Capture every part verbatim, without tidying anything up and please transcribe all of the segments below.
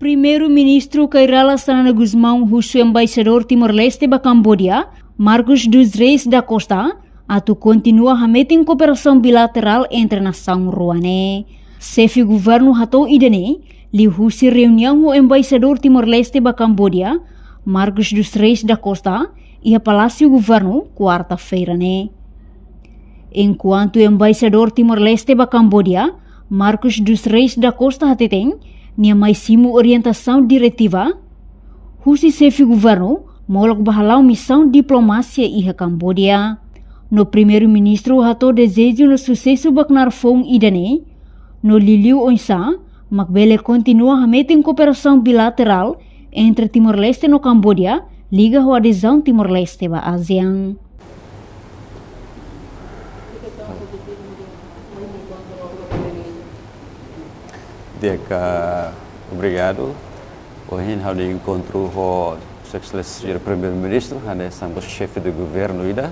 Primeiru-Ministru Kay Rala Xanana Gusmão husu Embaixadór Timor-Leste ba Kambodia, Marcos dos Reis da Costa, atu kontinua hametin kooperasaun bilaterál entre nasaun rua ne'e. Xefe governu hato'o ida-ne'e liuhusi reuniaun ho Embaixadór Timor-Leste ba Kambodia, Marcos dos Reis da Costa, iha Palásiu Governu, kuarta-feira ne'e. Enkuantu Embaixadór Timor-Leste ba Kambodia, Marcos dos Reis da Costa hateten, nia mai simu orientasaun diretiva husi xefe governu, molok ba hala'o misaun diplomasia iha Kambodia. No Primeiru-Ministru hato'o dezeju no susesu ba knaar foun ida-ne'e, no liuliu oinsá mak bele kontinua hametin kooperasaun bilaterál entre Timor-Leste no Kambodia, liga ho adezaun Timor-Leste ba ASEAN. Di'ak, obrigadu. Ohin ha'u-nia enkontru ho Sua Exelénsia Señór Primeiru-Ministru, hanesan mós xefe de governu ida,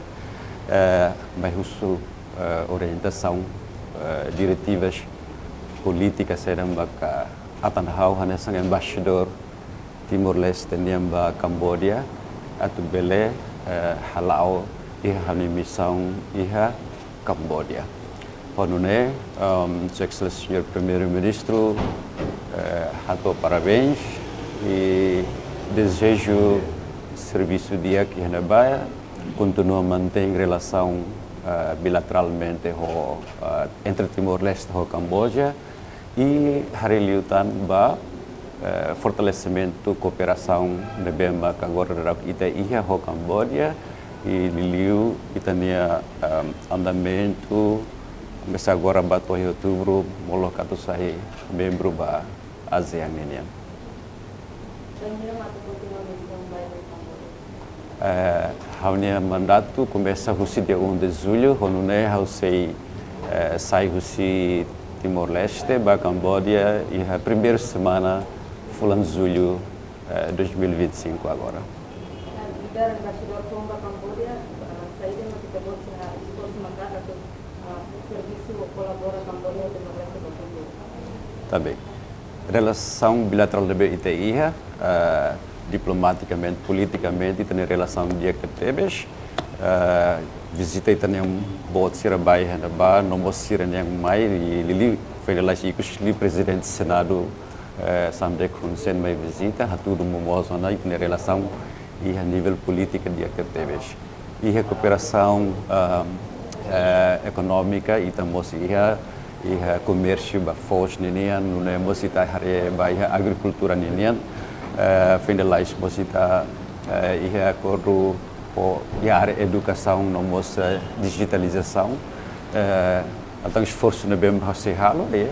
eh, mai husu, eh, orientasaun, eh, diretivas polítikas saida maka atan ha'u hanesan embaixadór Timor-Leste nian ba Kambodia, atu bele, eh, hala'o iha ha'u-nia misaun iha Kambodia. Ho nune'e, ehm, Sua Exelénsia Señór Primeiru-Ministru, eh, hato'o parabéns i dezeju servisu di'ak iha ne'ebá, kontinua mantein relasaun, eh, bilateralmente ho, eh, entre Timor-Leste ho Kambodia, i haree liután ba, eh, fortalesimentu kooperasaun ne'ebé maka agora daudaun ita iha ho Kambodia, i liuliu ita-nia, ehm, andamentu, komesa agora ba to'o iha outubru, molok atu sai membru ba ASEAN ninian. Eh, ha'u-nia mandatu komesa husi dia um de julho, ho nune'e ha'u sei, eh, sai husi Timor-Leste ba Kambodia iha primeiru semana fulan julho, eh, dois mil e vinte e cinco agora. Líder embaixadór foun ba Kambodia, eh, saida mak ita-boot sira esforsu maka'as atu, eh, servisu kolabora Kambodia ho Timor-Leste ba futuru? Tá bem. Relasaun bilaterál ne'ebé ita iha, eh, diplomatikamente, politikamente, ita-nia relasaun di'ak tebes. Eh, vizita ita-nia boot sira ba iha ne'ebá, no mós sira-nia mai, i liuliu, foin lalais ikus liu Prezidente Senadu, eh, Sam Dek Hun Sen mai vizita, hatudu momoos ona ita-nia relasaun iha nivel polítika di'ak tebes. Iha kooperasaun, ah, eh, ekonómika, ita mós iha, iha komérsiu ba foos ninian, nune'e mós ita haree ba iha agrikultura ninian, eh, foin lalais mós ita, eh, iha akordu ho iha área edukasaun no mós, eh, dijitalizasaun. Eh, entaun esforsu ne'ebé mak ha'u sei halo, eh,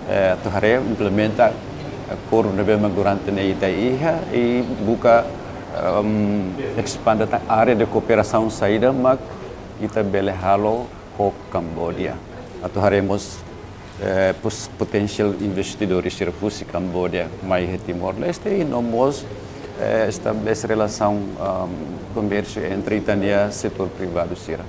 eh, atu haree implementa akordu ne'ebé mak durante ne'e ita iha, i buka, ehm, espande tan área de kooperasaun saida mak ita bele halo ho Kambodia. Atu haree mós, eh, pos-, potensiál investidór sira husi Kambodia mai iha Timor-Leste, i no mós, eh, estabelese relasaun, ehm, komérsiu entre ita-nia setór privadu sira.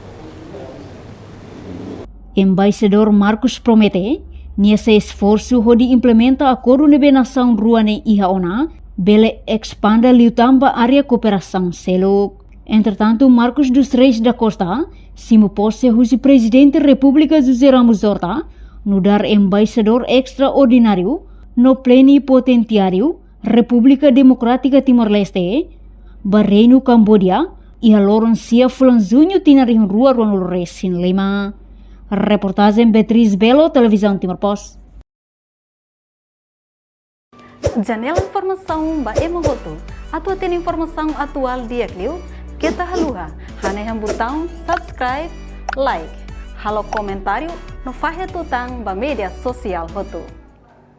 Embaixadór Marcos promete, nia sei esforsu hodi implementa akordu ne'ebé nasaun rua ne'e iha ona, bele espande liután ba área kooperasaun seluk. Entretantu, Marcos dos Reis da Costa simu pose husi Prezidente Repúblika José Ramos Horta, nu'udar Embaixadór Estraordináriu no Plenipotensiáriu Repúblika Demokrátika Timor-Leste ba Reinu Kambodia, iha loron sia fulan Juñu tinan rihun rua ruanulu resin lima. Reportajen Beatriz Belo, Televizaun Timor Post. Janela informasaun ba ema hotu. Atu hatene informasaun atuál di'ak liu, keta haluha hanehan butaun subscribe, like, halo komentáriu no fahe tutan ba média sosiál hotu.